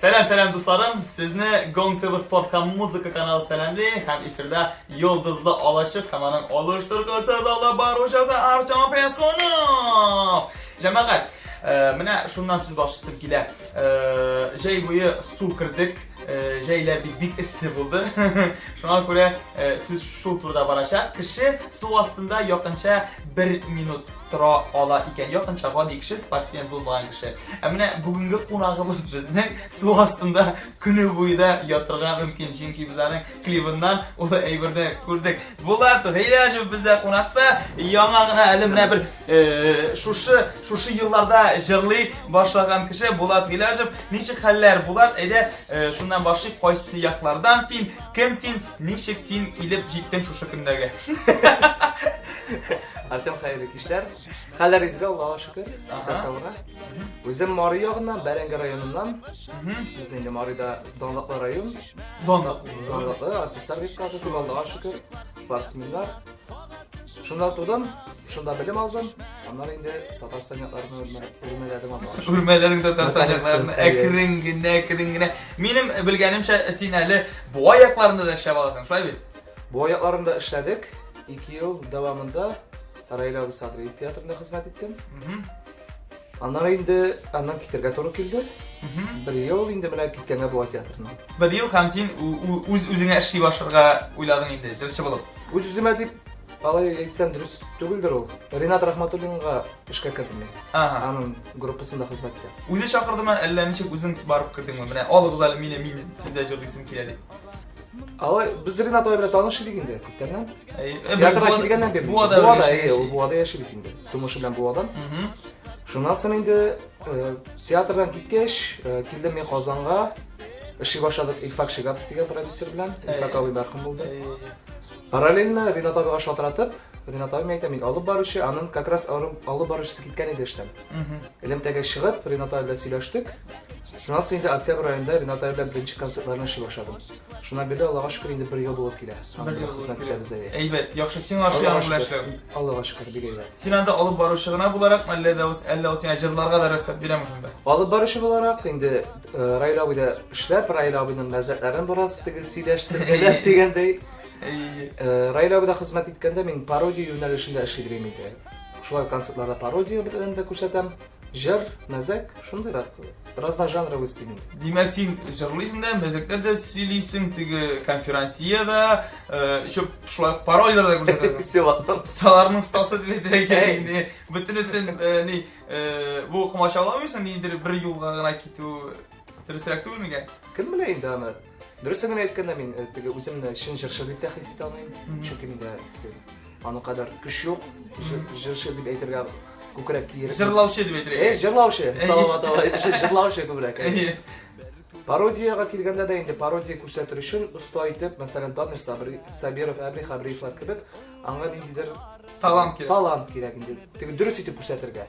Сәлам, сәлам, дусларым! Сезне Гонг ТВ спорт һәм музыка каналы сәламли һәм эфирда Йолдызлы алачык һәм аның алыштыргысыз алып баручысы Артем Пескунов. Җәмәгать, менә шуннан сүз башлыйсым килә. Җәй буе су кердек, җәйләр бит бик эссе булды. Шуңа күрә сүз шул турыда барачак. Кеше су астында якынча бер минут тора ала икән. Якынча гади кеше, спортсмен булмаган кеше. Ә менә бүгенге кунагыбыз безнең су астында көне буе да ятырга мөмкин. Чөнки без аның клибыннан ул әйберне күрдек. Булат Гыйләҗев бездә кунакта. Яңа гына әле менә бер э, шушы шушы елларда җырлый башлаган кеше Булат Гыйләҗев. Ничек хәлләр, Булат? Әйдә, шуннан башлыйк. Кайсы яклардан син? Кем син? Ничек син килеп җиттең шушы көннәргә? Артем, хәерле кичләр. Хәлләр изге, Аллага шөкер. Исән саулыга. Үзем Мари ягыннан, Бәрәңге районыннан. Без инде Марида данлыклы район. Данлыклы. Данлыклы артистлар бик күп, Аллага шөкер. Спортсменнар. Шунда тудым, шунда белем алдым. Аннары инде Татарстан якларына үрмәләдем Аллага шөкер. Үрмәләдең Татарстан якларына. Әкрен генә, әкрен генә. Минем белгәнемчә, син әле Буа якларында да эшләп аласың, шулай бит? Буа якларында эшләдек. 2 ел дәвамында Раил абый Садриев театрында хезмәт иттем. Аннары инде аннан китәргә туры килде. Бер ел инде менә киткәнгә Буа театрыннан. Бер ел һәм син үз үзеңә эшли башларга уйладың инде, җырчы булып. Үз үземә дип алай әйтсәм дөрес түгелдер ул. Ринат Рахматуллинга эшкә кердем мин. Ага. Аның группасында хезмәт итәм. Үзе чакырдымы, әллә ничек үзең барып кердеңме? Менә алыгыз әле мине, мин сездә җырлыйсым килә дип. Алай без Ринат абый белән таныш идек инде күптәннән. Театрга килгәннән бирле. Буада, Буада, әйе, ул Буада яши бит инде. Тумышы белән Буадан. Шуннан соң инде театрдан киткәч, килдем мин Казанга. Эшли башладык Илфак Шигапов дигән продюсер белән. Илфак абый мәрхүм булды. Параллельно Ринат абыйга шалтыратып, Ринат абый мин әйтәм, мин алып баручы, аның как раз алып баручысы киткән иде эштән. Элемтәгә чыгып, Ринат абый белән сөйләштек. Шуннан соң инде октябрь аенда Ринат абый белән беренче концертларны эшли башладым. Шуннан бирле, Аллага шөкер, инде бер ел булып килә. Бер ел хезмәт итәбез әйе. Әйбәт, яхшы, сиңа ошый аның белән эшләү. Аллага шөкер, бик әйбәт. Син анда алып баручы гына буларак, әллә дә әллә ул сиңа җырларга да рөхсәт бирәме шунда? Алып баручы буларак, инде Раил абыйда эшләп, Раил абыйның мәзәкләрен бераз теге сөйләштергәләп дигәндәй. Раил абыйда хезмәт иткәндә мин пародия юнәлешендә эшли идем инде. Шулай концертларда пародия белән дә күрсәтәм. Җыр, мәзәк, шундыйрак разножанровый стиль инде. Димәк, син җырлыйсың да, мәзәкләр дә сөйлисең, теге конферансье да, еще шулай ук пародияләр дә күрсәтәсең. Все в одном. Осталарның остасы дип әйтергә кирәк инде. Бөтенесен ни, бу комачауламыйсың, ниндидер бер юлга гына китү дөресрәк түгел микән? Кем белә инде аны. Дөресен генә әйткәндә, мин теге үземне чын җырчы дип тә хис итә алмыйм. Чөнки миндә аның кадәр көч юк, җырчы дип әйтергә күкрәк киереп. Җырлаучы дип әйтергә. Э, җырлаучы. Салават абый, җырлаучы күбрәк. Пародиягә килгәндә дә инде пародия күрсәтер өчен оста итеп, мәсәлән, Дамир Сабиров, Әбри Хабриевлар кебек, аңа ниндидер талант кирәк. Талант кирәк инде. Теге дөрес итеп күрсәтергә.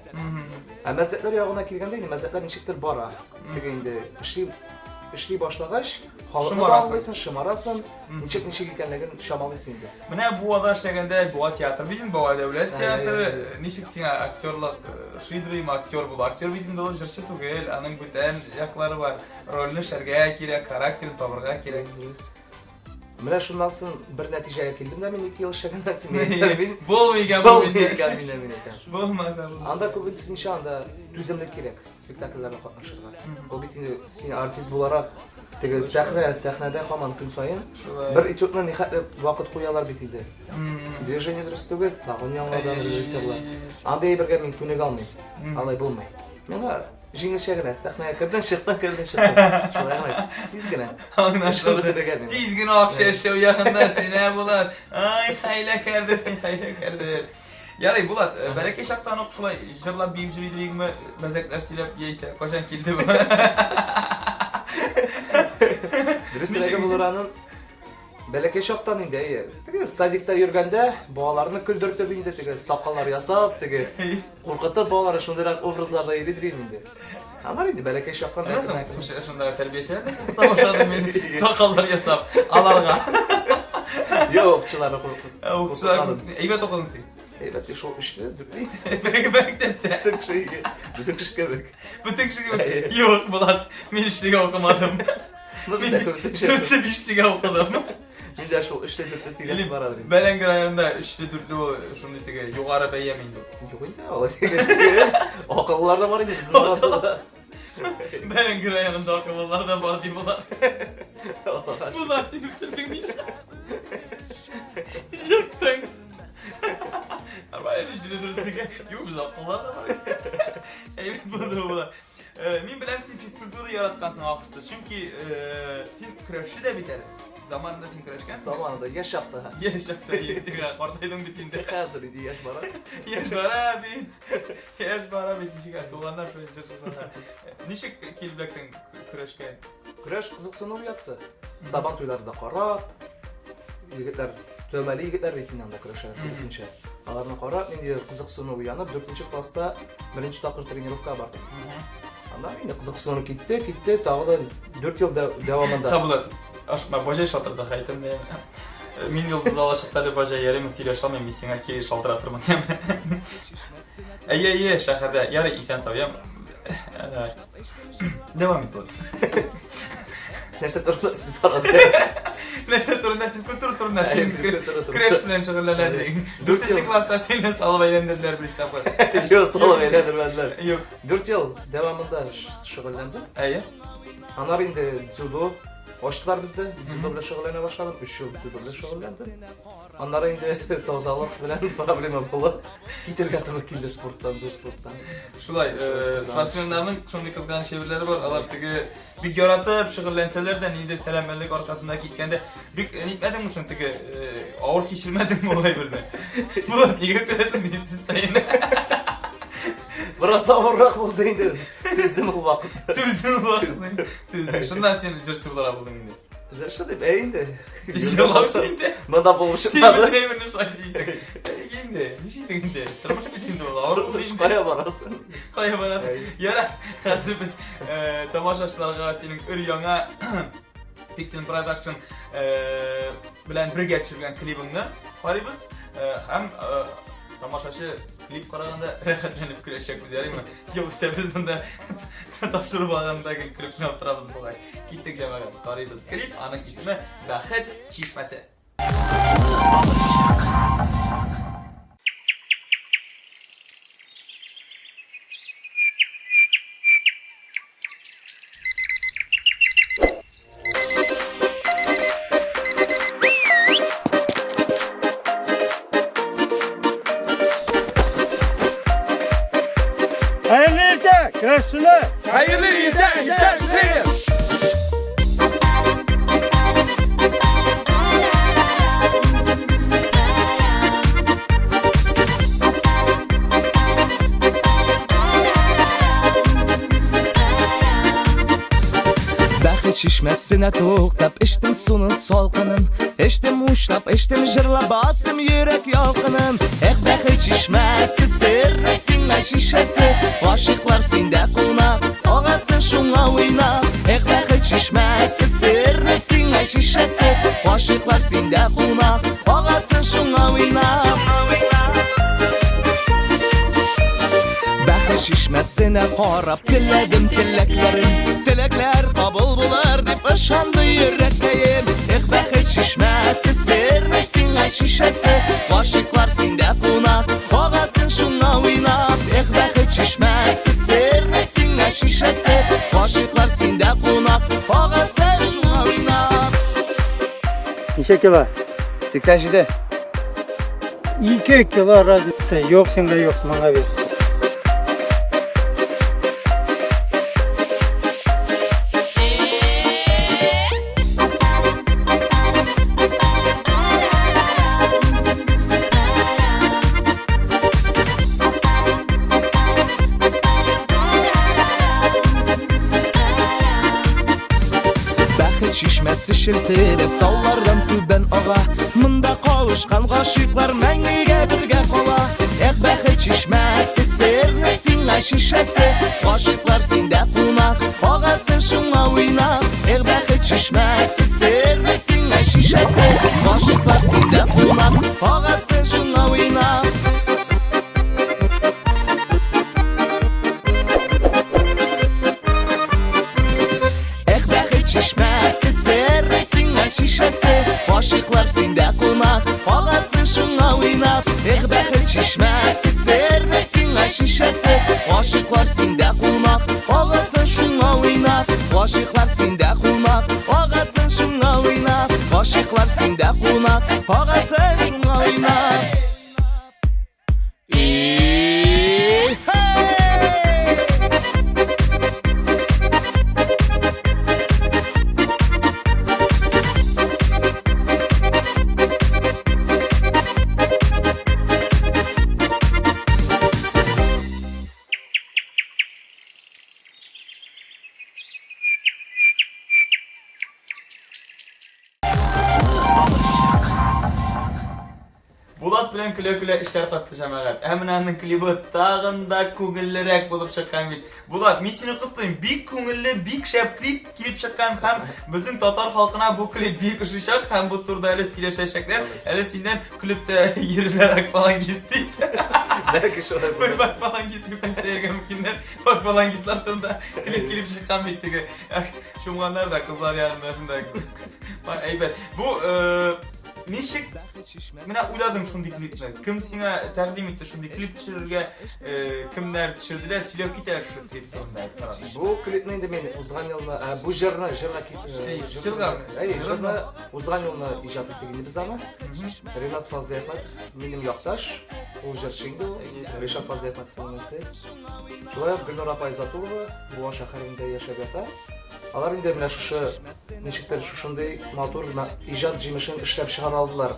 Ә мәзәкләр ягына килгәндә инде мәзәкләр ничектер бара. Теге инде эшли эшли башлагач, халыкны да аңлыйсың, шымарасың, ничек ничек икәнлеген чамалыйсың инде. Менә Буада эшләгәндә, Буа театры бит инде, Буа дәүләт театры. Ничек сиңа актерлык ошыйдырмы, актер булу? Актер бит инде ул җырчы түгел, аның бүтән яклары бар. Рольне эшләргә кирәк, характерын табырга кирәк. Менә шуннан соң бер нәтиҗәгә килдем дә мин 2 ел эшләгәннән соң мин әйтәм, мин булмый икән, булмый икән, мин мин әйтәм. Булмаса булмый. Анда күбесенчә анда түземлек кирәк спектакльләрдә катнашырга. Ул бит инде син артист буларак теге сәхнә, сәхнәдә һаман көн саен бер этюдны нихәтле вакыт куялар бит инде. Движение дөрес түгел, тагын яңадан режиссерлар. Андый әйбергә мин күнегә алмыйм. Алай булмый. Миңа Җиңелчә генә сәхнәгә кердең, чыктың, кердең, чыктың. Шулай гына. Тиз генә. Аңлашылды. Тиз генә акча эшләү ягында син, ә, Булат. Ай, хәйләкәрдер син, хәйләкәрдер. Ярый, Булат, бәләкәй чактан ук шулай җырлап биеп йөри идеңме, мәзәкләр сөйләп, яисә кайчан килде бу? Дөресрәге булыр аның. Бәләкәй чактан инде, әйе. Теге садикта йөргәндә балаларны көлдертеп инде, теге сакаллар ясап, теге куркытып балаларны шундыйрак образларда йөри дим инде. Алар инде бәләкәй чактан Нәрсә шунда тәрбиячеләр дә куркыта башлады мин сакаллар ясап аларга. Юк, укытучыларны куркыт. Укытучылар әйбәт укыдың син. Әйбәт, шул өчле, дүртле. Мәктәптә. Бөтен кеше, бөтен кеше кебек. Бөтен кеше кебек. Юк, Булат, мин өчлегә укымадым. Ну, Мин бездә күбесенчә. дүртле, бишлегә укыдым. Мин дә шул өчле, дүртле тирәсе барадыр инде. Бәрәңге районында өчле, дүртле ул шундый теге югары бәям инде. Юк инде, алай дигәч. Акыллылар да бар инде безнең арада. Бәрәңге районында акыллылар да бар ди Булат. Булат, син үтердең мине. Жыктың. Нормально өчле, дүртлегә. Юк, без акыллылар да бар. Әйбәт булды Булат. Мин беләм, син физкультура яраткансың ахрысы. Чөнки син көрәшче дә бит әле. Заманында син көрәшкәнсең. Заманында яшь чакта. Яшь чакта син картайдың бит инде. Хәзер инде яшь бара. Яшь бара бит. Яшь бара бит. Ничек әле туганнар шулай җыр Ничек килеп эләктең көрәшкә? Көрәш кызыксыну уятты. Сабан туйларында карап, егетләр, төмәле егетләр бит инде анда көрәшәләр күбесенчә. Аларны карап, инде кызыксыну уянып, 4 класста беренче тапкыр тренировкага бардым. Анда инде кызыксыну китте, китте, тагы да 4 ел дәвамында. Хабулат, ашма бажай шалтырды хайтым. Мин йолдыз алачакта әле бажай ярыймы сөйләшә алмыйм, мин сиңа кире шалтыратырмын. Әйе, әйе, шәһәрдә. Ярый, исән сау, яме. Дәвам ит, Булат. Нәрсә турында сүз бара? Нәрсә турында? Физкультура турында. Син Физкультура турында. көрәш белән шөгыльләнәдең. 4 класста сине салып әйләндерделәр беренче тапкыр. Юк, салып әйләндермәделәр. Юк. 4 ел дәвамында шөгыльләндем. Әйе. Аннары инде дзюдо ачтылар бездә. Дзюдо белән шөгыльләнә башладым. 3 ел дзюдо белән шөгыльләндем. Аннары инде тазалык белән проблема булып, китергә туры килде спорттан, зур спорттан. Шулай, спортсменнарның шундый кызганыч әйберләре бар. Алар теге бик яратып шөгыльләнсәләр дә, ниндидер сәламәтлек аркасында киткәндә бик нитмәдеңме соң теге авыр кичермәдеңме ул әйберне? Булат, нигә көләсең син сүз саен? Бераз авыррак булды инде. Түздем ул вакытта. Түздем ул вакытны. Түздең. Шуннан син җырчы буларак булдың инде. Җырчы дип, әй инде. Җырлаучы инде. Монда булып Син чыкмады. бөтен әйберне шулай сөйлисең. Инде, нишлисең инде? Тормыш бит инде ул, авыр булды инде. Кая барасың? Кая барасың? Яра, хәзер без тамашачыларга синең өр-яңа Pixel Production белән бергә төшергән клибыңны карыйбыз. Һәм тамашачы клип караганда рәхәтләнеп көләчәкбез, ярыймы? Югыйсә без монда тапшырып алганда гел көлеп кенә утырабыз бугай. Киттек, җәмәгать, карыйбыз клип, аның исеме Бәхет чишмәсе. Хәерле иртә, көрәшчеләр! Хәерле иртә, иптәш тренер! Бәхет чишмәсенә туктап, эчтем суның салкынын, эчтем учлап, эчтем җырлап, бастым йөрәк ялкынын. Эх, бәхет чишмәсе, серле сиңа шишәсе, гашыйклар синдә кунак, агасын шуңа уйнап. Эх, бәхет чишмәсе, серле сиңа шишәсе, гашыйклар синдә кунак, агасын шуңа уйнап. Бәхет чишмәсенә карап теләдем теләкләрем, теләкләр кабул булыр дип ышанды йөрәккәем. Эх, бәхет чишмәсе, серле сиңа шишәсе, гашыйклар синдә кунак, агасын шуңа уйнап. Эх, бәхет чишмәсе, серле сиңа шишәсе, гашыйклар синдә кунак, агасын шуңа уйнап. Ничә кило? 87. 2 кило разница. Юк сиңа юк, миңа бир. Бәхет чишмәсе шелтереп таулардан түбән ага, монда кавышкан гашыйклар мәңгегә бергә кала. Эх, бәхет чишмәсе, серле сиңа шишәсе, гашыйклар синдә кунак, агасын шуңа уйнап. Эх, бәхет чишмәсе, серле сиңа шишәсе, гашыйклар синдә кунак, агасын шуңа уйнап. шишәсе, гашыйклар синдә кунак, агасын шуңа уйнап. Эх, бәхет чишмәсе, серне сиңа шишәсе, гашыйклар синдә кунак, агасын шуңа уйнап. Гашыйклар синдә кунак, агасын шуңа уйнап. Гашыйклар синдә кунак, агасын шуңа уйнап. Булат белән көлә-көлә эшләр катты җәмәгать. Ә менә аның клибы тагын да күңеллерәк булып чыккан бит. Булат, мин сине котлыйм. Бик күңелле, бик шәп клип килеп чыккан һәм безнең татар халкына бу клип бик ошыйчак һәм бу турыда әле сөйләшәчәкләр. Әле синнән көлеп тә йөрерләр акфалангист дип. Бәлки шулай булыр. Акфалангист дип әйтергә мөмкиннәр. Акфалангистлар турында клип килеп чыккан бит теге. Чумганнар да кызлар янында шунда. Әйбәт. Бу ничек менә уйладың шундый клипны? Кем сиңа тәкъдим итте шундый клип төшерергә? Кемнәр төшерделәр? Сөйләп кит әле шушы клип турында. Бу клипны инде мин узган елны, бу җырны, җырга җырны узган елны иҗат иттек инде без аны. Ринат Фазлыәхмәтов минем якташ, ул җырчы инде ул, Ришат Фазлыәхмәтовның энесе. Шулай ук Гөлнур апа Изатулова Буа шәһәрендә яшәп ята. Алар инде менә шушы ничектер шушындый матур иҗат җимешен эшләп чыгара алдылар.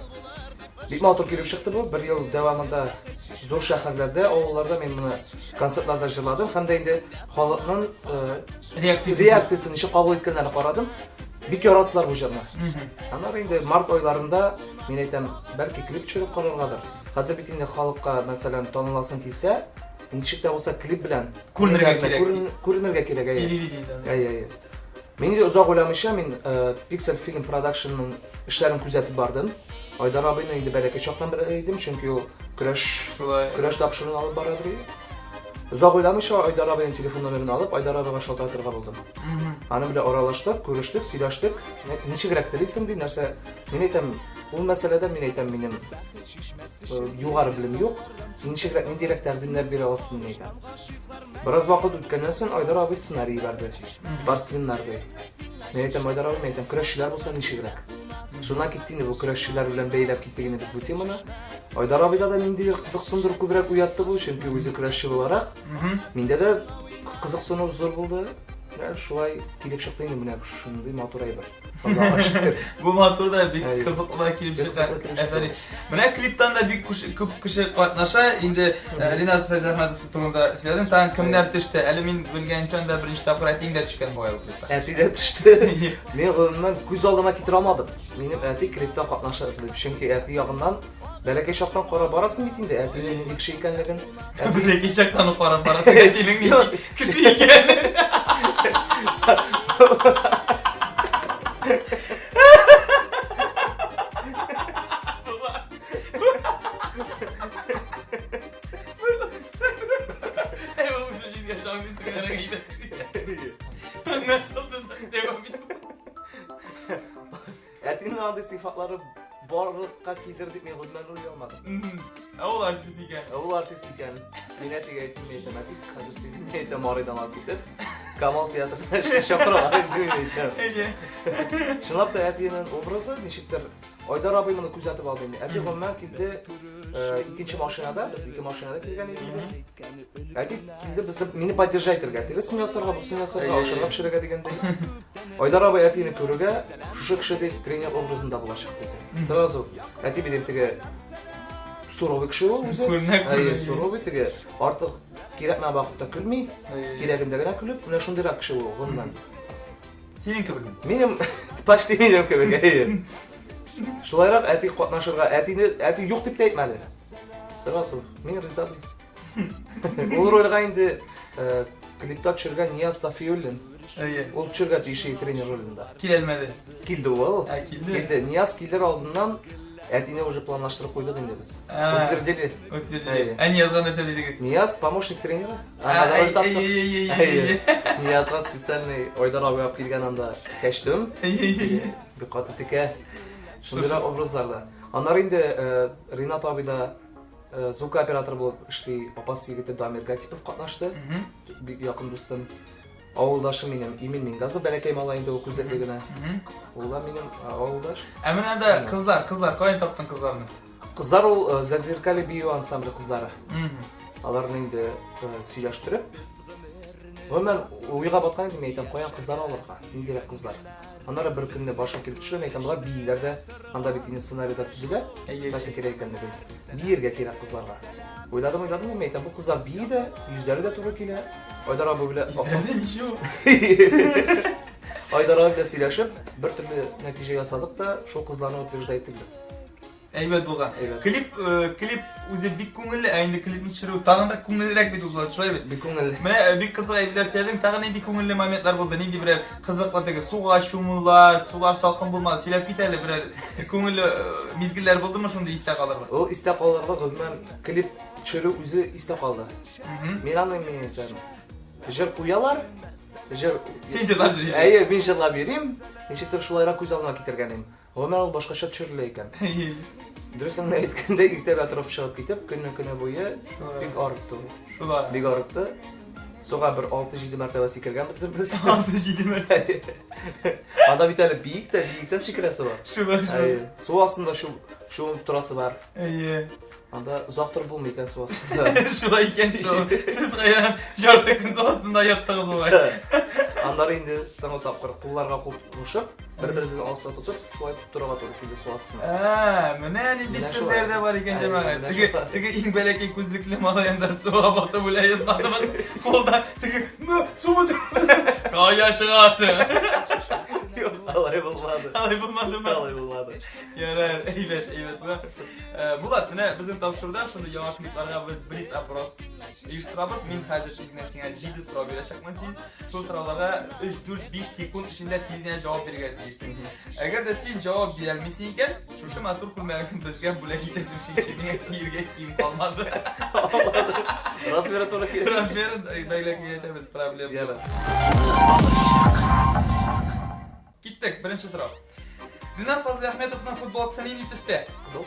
Бик матур килеп чыкты бу. Бер ел дәвамында зур шәһәрләрдә, авылларда мин моны концертларда җырладым һәм дә инде халыкның реакциясен ничек кабул иткәннәрен карадым. Бик яраттылар бу җырны. Аннары инде март айларында мин әйтәм, бәлки клип төшереп караргадыр. Хәзер бит инде халыкка, мәсәлән, таныласың килсә, ничек тә булса клип белән күренергә кирәк. Күренергә кирәк, әйе. Телевидениедә. Әйе, әйе. Мин инде озак уйламыйча, мин Pixel Film Production'ның эшләрен күзәтеп бардым. Айдар абыйны инде бәләкәй чактан белә идем, чөнки ул көрәш тапшыруын алып бара иде. Озак уйламыйча Айдар абыйның телефон номерын алып, Айдар абыйга шалтыратырга булдым. Аның белән аралаштык, күрештек, сөйләштек. Ничегрәк телисең ди, нәрсә? Мин әйтәм, ул мәсьәләдә мин әйтәм, минем югары белем юк. Син ничегрәк, ниндирәк тәкъдимнәр бирә аласың, мин әйтәм. Бераз вакыт үткәннән соң Айдар абый сценарий җибәрде. Спортсменнар ди. Мин әйтәм, Айдар абый, мин әйтәм, көрәшчеләр булса ничегрәк? Шуннан китте инде бу көрәшчеләр белән бәйләп киттек инде без бу теманы. Айдар абыйда да ниндидер кызыксындыру күбрәк уятты бу, чөнки үзе көрәшче буларак. Миндә дә кызыксыну зур булды. Менә шулай килеп чыкты инде менә шундый матур әйбер. Аллага шөкер. Бу матур да бик Әйе. кызыклы да килеп Бик чыккан. кызыклы килеп чыкты. Әфәрин. Менә клиптан да бик күп кеше катнаша. Инде Риназ Фәйзәхмәтов турында сөйләдең. Тагын кемнәр төште? Әле мин белгәнчә анда беренче тапкыр әтиң дә төшкән бугай ул клипта. Әти дә төште. Мин гомумән күз алдыма китерә алмадым. Минем әти клипта катнаша дип. Чөнки әти ягыннан бәләкәй чактан карап барасың бит инде, әтинең нинди кеше икәнлеген. Әти Бәләкәй чактан ук карап барасың әтинең нинди кеше икәнен. Әй, ул үзе җиткән чагын дисең, әйбәт кеше икән. Аңлашылды да, дәвам ит. Әтинең андый сыйфатлары барлыкка килер дип мин гомумән уйлый алмадым. Ә ул артист икән. Ә ул артист икән. Мин әтигә әйттем, мин әйтәм, әти, хәзер сине, мин әйтәм, Марыйдан алып китеп, Камал театрына эшкә чакыралар инде, мин әйтәм. Әйе. Чынлап та әтинең образы ничектер Айдар абый моны күзәтеп алды инде. Әти гомумән килде, икенче машинада, без ике машинада килгән идек инде. Әти килде безне, мине поддержать итәргә. Тегесен ясарга, бусын ясарга, ашарга пешерергә дигәндәй. Айдар абый әтине күрүгә, шушы кеше ди тренер образында булачак диде. Сразу әти минем теге суровый кеше ул үзе. Күренә, Әйе, күренә. суровый теге артык кирәкмәгән вакытта көлми, кирәгендә генә көлеп, менә шундыйрак кеше ул гомумән. Синең кебек. Минем почти минем кебек, әйе. Шулайрак әти катнашырга, әтине әти юк дип тә әйтмәде. Сразу мин риза ди. Ул рольгә инде клипта төшергән Нияз Сафиуллин. Әйе. Ул төшергә тиеш иде тренер ролендә. Киләлмәде. Килде ул. Ә, килде. Килде. Нияз килер алдыннан әтине уже планлаштырып куйдык инде без. Ә. Утвердили. Утвердили. Әйе. Ә Ниязга нәрсә дидегез? Нияз помощник тренера. Ә, Аңа да әй, роль таптык. әй, әй, әй, әй, Әйе. Ниязга специальный Айдар абый алып килгән анда костюм. Әйе, әйе, әйе. Бик каты текә. Шундыйрак образларда. Аннары инде Ринат абый да звукооператор булып эшли, Апас егете Дамир Гатипов катнашты. Бик якын дустым. Авылдашым минем Имин Мингазов, бәләкәй малай инде ул күзәтле генә. Ул да минем авылдаш. Ә менә дә кызлар, кызлар, каян таптың кызларны? Кызлар ул Зазеркалье бию ансамбле кызлары. Аларны инде сөйләштереп, гомумән уйга баткан идем, әйтәм, каян кызлар алырга, ниндирәк кызлар. Аннары бер көнне башым килеп төште, әйтәм, болар бииләр дә, анда бит инде сценарийда төзелә, нәрсә кирәк икәнлеген. Биергә кирәк кызларга. Уйладым, уйладым, мин әйтәм, бу кызлар бии дә, йөзләре дә туры килә. Айдар абый белән Йөзләре ничего. Айдар абый белән сөйләшеп, бер төрле нәтиҗә ясадык та, шул кызларны утверждать иттек без. Әйбәт булган. Әйбәт. Клип, клип үзе бик күңелле, ә инде клипны төшерү тагын да күңеллерәк бит ул, шулай бит? Бик күңелле. Менә бик кызык әйберләр сөйләдең, тагын нинди күңелле моментлар булды? Нинди берәр кызыклы теге суга чумулар, сулар салкын булмады. Сөйләп кит әле берәр күңелле мизгелләр булдымы шундый истә калырлык? Ул истә калырлык, гомумән, клип төшерү үзе истә калды. Мин аны мин әйтәм. Җыр куялар, җыр Син җырлап йөрисең. Әйе, мин җырлап йөрим. Ничектер шулайрак күз алдыма китергән идем. Гомумән, ул башкача төшерелә икән. Дөресен генә әйткәндә, иртәгә торып чыгып китеп, көннең көне буе бик арытты ул. Шулай. Бик арытты. Суга бер 6-7 мәртәбә сикергәнбездер без. 6-7 мәртәбә. Анда бит әле биек тә, биектән сикерәсе бар. Шулай, шулай. Әйе. Су астында шуып торасы бар. Әйе. Анда озак торып булмый икән су астында. Шулай икән шул. Сез каян ярты көн су астында яттыгыз бугай. Аннары инде соңгы тапкыр кулларга кул кушып, бер-беребезне алса тотып, шулай тотып торырга туры килде су астында. Ә, менә нинди Менә серләр шулай. дә бар икән, Әй, җәмәгать. менә Теге, шулай. теге иң бәләкәй күзлекле малай анда суга батып үлә язмадымы? Кулда теге, «Мә, су бу. Кая чыгасың? Юк, алай булмады. Алай булмадымы? Алай булмады. Ярар, әйбәт, әйбәт. Булат, менә безнең тапшыруда шундый яңа клипларга без блиц опрос оештырабыз. Мин хәзер тиз генә сиңа 7 сорау бирәчәкмен син. Шул сорауларга 3, 4, 5 секунд эчендә тиз генә җавап бирергә тиешсең. Әгәр дә син җавап бирә алмыйсың икән, шушы матур күлмәгеңне безгә бүләк итәсең, чөнки миңа киергә кием калмады. Размеры туры килә. Размерын бәйләп әйтәбез, проблема. Ярар. Киттек, беренче сорау. Ринас Фазлыәхметовның футболкасы нинди төстә? Кызыл.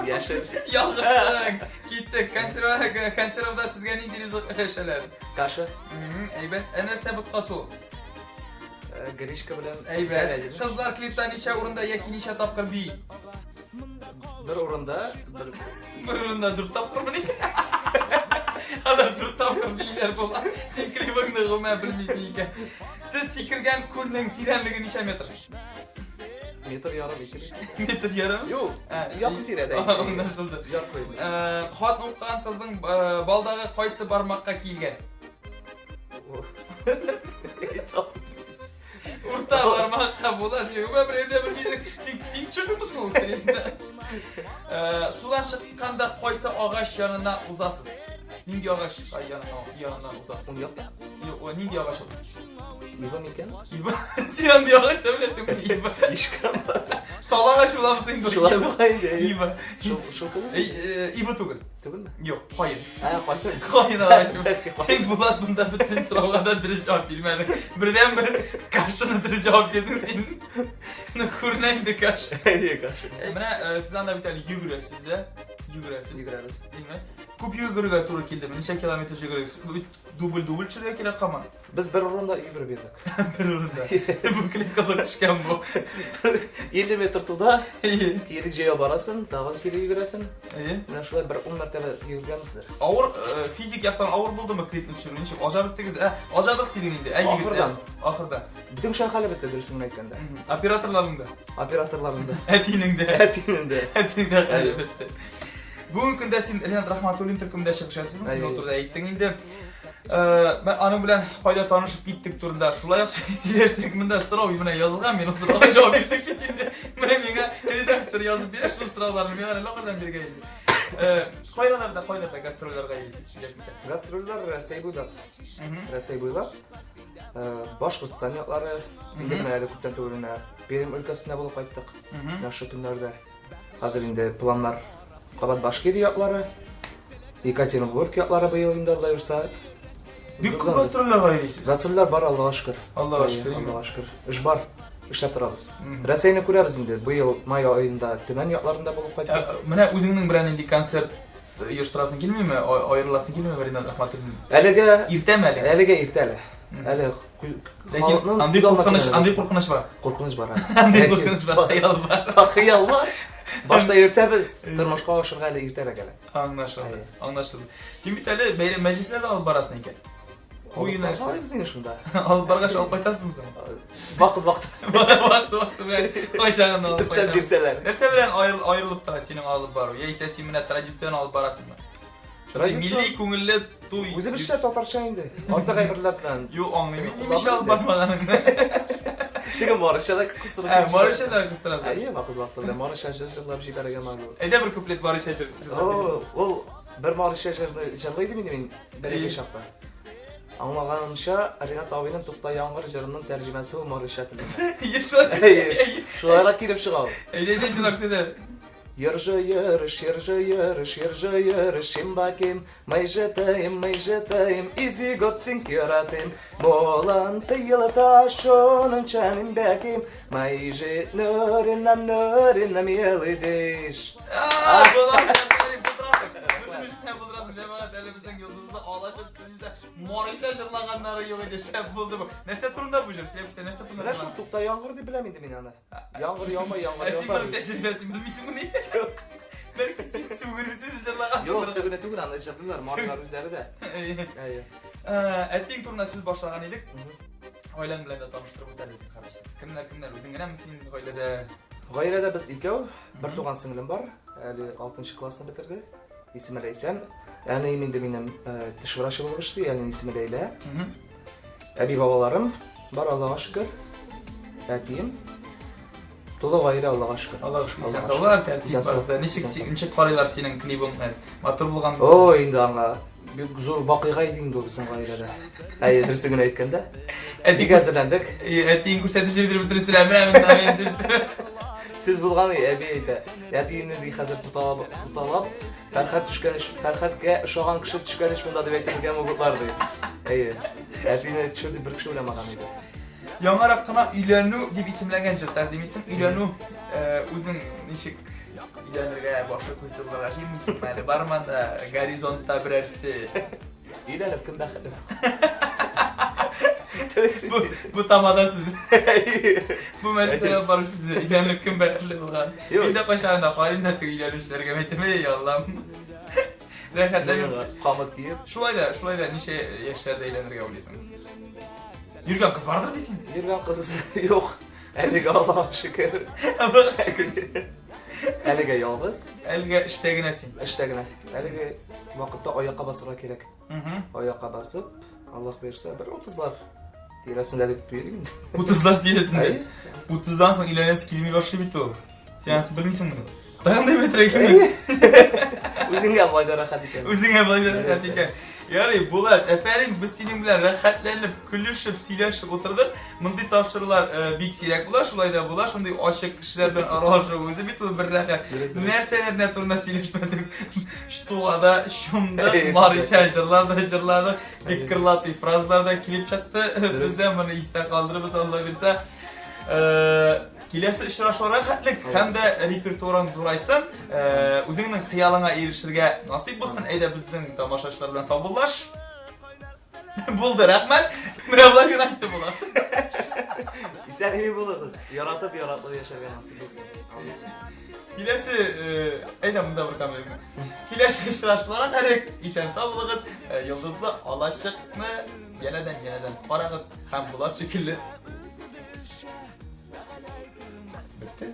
Яшел. Ялгыштың. Киттек. Консервда сезгә нинди ризык өләшәләр? Каша. Әйбәт. Ә нәрсә боткасы ул? Гречка белән. Әйбәт. Кызлар клипта ничә урында яки ничә тапкыр бии? Бер урында, бер Бер урында дүрт тапкырмыни? Алар дүрт тапкыр бииләр була. Син клибыңны гомумән белмисең икән. Сез сикергән күлнең тирәнлеге ничә метр? Метр ярым, ике метр. Метр ярым? Юк, якын тирәдә. Аңлашылды. Яркы. Хат укыган кызның балдагы кайсы бармакка киелгән? Урта бармакка була. Юк, бер дә белмисең. Син син төшердеңме соң ул клипны? Судан чыкканда кайсы агач янына узасыз? Нинди агач янына узасыз? Уң якта. Юк, о, нинди агач ул? Ива микән? Ива. Син андый агач та беләсеңме? Ива. Ишкән. Тал агач буламы син? Шулай була инде. Ива. Шул шул түгел? Ива түгел. Түгелме? Юк, каен. Ә, каен. Каен агачы. Син Булат монда бөтен сорауга да дөрес җавап бирмәдең. Бердән-бер кашаны дөрес җавап бирдең син. Ну, күренә инде каша. Әйе, каша. Менә сез анда бит әле йөгерәсез дә. Йөгерәсез. Йөгерәбез. Димме? Күп йөгерергә туры килдеме? Ничә километр йөгердегез? Дубль-дубль төшерергә кирәк һаман. Без бер урында йөгереп йөрдек. Бер урында. Бу клип кызык төшкән бу. 50 метр туда, кире җәяү барасың, тагын кире йөгерәсең. Менә шулай бер 10 мәртәбә йөгергәнбездер. Авыр, физик яктан авыр булдымы клипны төшерү? Ничек ажадык дигез? Ә, ажадык дидең инде. Ә, егетләр. Ахырдан. Ахырдан. Бөтен кеше хәле бетте, дөресен генә әйткәндә. Операторларның да. Операторларның да. Әтинең дә. Әтинең дә. Әтинең дә хәле бетте. Бүгенге көндә син Ренат Рахматуллин төркемендә чыгыш ясыйсың, син ул турыда әйттең инде. Мен аның белән кайда танышып киттек турында шулай ук сөйләштек. Монда сорау менә язылган, мин ул сорауга җавап бирдек бит инде. Менә миңа редактор язып бирә шул сорауларны, миңа әллә кайчан биргән инде. Кайларда, кайларда гастрольләргә йөрисез, сөйләп китә. Гастрольләр Рәсәй буйлап. Рәсәй буйлап. Башкортстан яклары, инде менә әле күптән түгел генә Пермь өлкәсендә булып кайттык. Менә шул көннәрдә. Хәзер инде планнар кабат Башкирия яклары, Екатеринбург яклары быел инде Алла бирсә. Бик күп гастрольләргә йөрисез. Гастрольләр бар, Аллага шөкер. Аллага шөкер. Аллага шөкер. Эш бар. Эшләп торабыз. Рәсәйне күрәбез инде. Быел май аенда Төмән якларында булып кайттык. Менә үзеңнең белән нинди концерт оештырасың килмиме? Аерыласың килмиме Ринат Рахматуллин? Әлегә иртәме әле? Әлегә иртә әле. Әле Ләкин андый куркыныч, андый куркыныч бар. Куркыныч бар. Андый куркыныч бар, хыял бар. Хыял бар. Башта йөртәбез, тормышка ашырга әле иртәрәк әле. Аңлашылды. Аңлашылды. Син бит әле бәйрәм мәҗлесләрдә алып барасың икән. Бу юнәлештә. Алабыз инде шунда. Алып баргач алып кайтасыңмы соң? Вакыт вакыт. Вакыт вакыты белән кайчагында алып Өстәп бирсәләр. Нәрсә белән аерылып тора синең алып бару? Яисә син менә традицион алып барасыңмы? Милли күңелле туй. Үзебезчә татарча инде. Артык әйберләр белән. Юк, аңлыйм. Нимичә алып бармаганыңны. Теге марышча да кыстырып. Ә, марышча да кыстырасың. Әйе, вакыт вакыты белән марышча җыр җырлап җибәрергә могу. Әйдә бер куплет марышча җыр. Ул бер марышча җырны җырлый идем инде мин бәләкәй чакта. Аңлаганымча, Ринат абыйның Тукта яңгыр җырының тәрҗемәсе ул марышча телендә. Әйе, шулай. Шулайрак килеп чыга ул. Әйдә, әйдә, җырлап күрсәт. Ержы ерыш, ержы ерыш, ержы ерыш, шимбаким, мый жытыйм, мый жытыйм, изи готсинг яратым, молан тыйылыта шонын чаним бәким, май жит нөринам нөринам елыдиш. Җәмәгать, әле безнең йолдызлы алачык студиясендә марыша җырлаганнары юк иде, шәп булды бу. Нәрсә турында бу җыр? Сөйләп китә, нәрсә турында? Менә шул тукта яңгыр дип беләм инде мин аны. Яңгыр яумай, яңгыр яума. Ә син моның тәҗрибәсен белмисеңмени? Бәлки син сүгенеп сүз җырлагансың. Юк, сүгенә түгел, аны җырлыйлар, марилар үзләре дә. Әйе. Әтиең турында сүз башлаган идек. Гаиләң белән дә таныштырып үт әле зинһар өчен. Кемнәр, кемнәр? Үзең генәме син гаиләдә? Гаиләдә без икәү, бер туган сеңлем бар. Әле 6 классны бетерде. Исеме Ләйсән. Әнием инде минем теш врачы булып эшли, әнием исеме Ләйлә. Әби бабаларым бар, Аллага шөкер. Әтием. Тулы гаилә, Аллага шөкер. Аллага шөкер. Исән саулар, тәртип барысы. Ничек ничек карыйлар синең клибыңны? Матур булган. О, инде аңа бик зур вакыйга иде инде ул безнең гаиләдә. Әйе, дөресен генә әйткәндә. Бик әзерләндек. Әтиең күрсәтеп җибәрде бөтенесенә. Менә монда мин төштем. Сүз булган, әби әйтә. Әтиеңне ди хәзер путалап, путалап, Фәрхәт төшкән эш, Фәрхәткә ошаган кеше төшкән эш монда дип әйтергә могутлар ди. Әйе. Әтине төшер дип бер кеше уйламаган иде. Яңарак кына өйләнү дип исемләнгән җыр тәкъдим иттем. Өйләнү, үзең ничек өйләнергә башы күз тулырга җыенмыйсыңмы әле? Бармы анда горизонтта берәрсе? Өйләнеп кем бәхетле? Бу, бу тамада сүзе. Бу мәчеттә алып бару сүзе. Өйләнеп кем бәхетле булган? Мин дә кайчагында карыйм да теге өйләнүчеләргә әйтәм, эй, Аллам. Рәхәтләнеп. Камыт киеп. Шулай да, шулай да ничә яшьләрдә өйләнергә уйлыйсың? Йөргән кыз бардыр бит инде. Йөргән кыз юк. Әлегә Аллага шөкер. Аллага шөкер. Әлегә ялгыз. Әлегә эштә генә син. Эштә генә. Әлеге вакытта аякка басырга кирәк. Аякка басып, Аллаһ боерса, бер 30-лар тирәсендә дип йөрим инде. 30-лар тирәсендә. 30-дан соң өйләнәсе килми башлый бит ул. Син анысы белмисеңме? Тагын да әйбәтрәк икән. Үзеңә болай да рәхәт икән. Үзеңә болай да рәхәт икән. Ярый, Булат, әфәрин, без синең белән рәхәтләнеп, көлешеп, сөйләшеп утырдык. Мондый тапшырулар бик сирәк була, шулай да була. Шундый ачык кешеләр белән аралашу үзе бит ул бер рәхәт. Нәрсәләр генә турында сөйләшмәдек. Суга да чумдык, марича җырлар да җырладык, бик крылатый фразалар да килеп чыкты. Без дә моны истә калдырырбыз, Алла бирсә. Киләсе очрашуларга хәтлек һәм дә репертуарың зурайсын, үзеңнең хыялыңа ирешергә насыйп булсын. Әйдә безнең тамашачылар белән саубуллаш. Булды, рәхмәт. Менә болай гына әйтте була. Исән имин булыгыз. Яратып, яратып яшәргә насыйп булсын. Киләсе, әйдә монда бер камераны. Киләсе очрашуларга хәтлек исән сау булыгыз. Йолдызлы алачыкны янәдән янәдән карагыз һәм Булат шикелле. Бетте.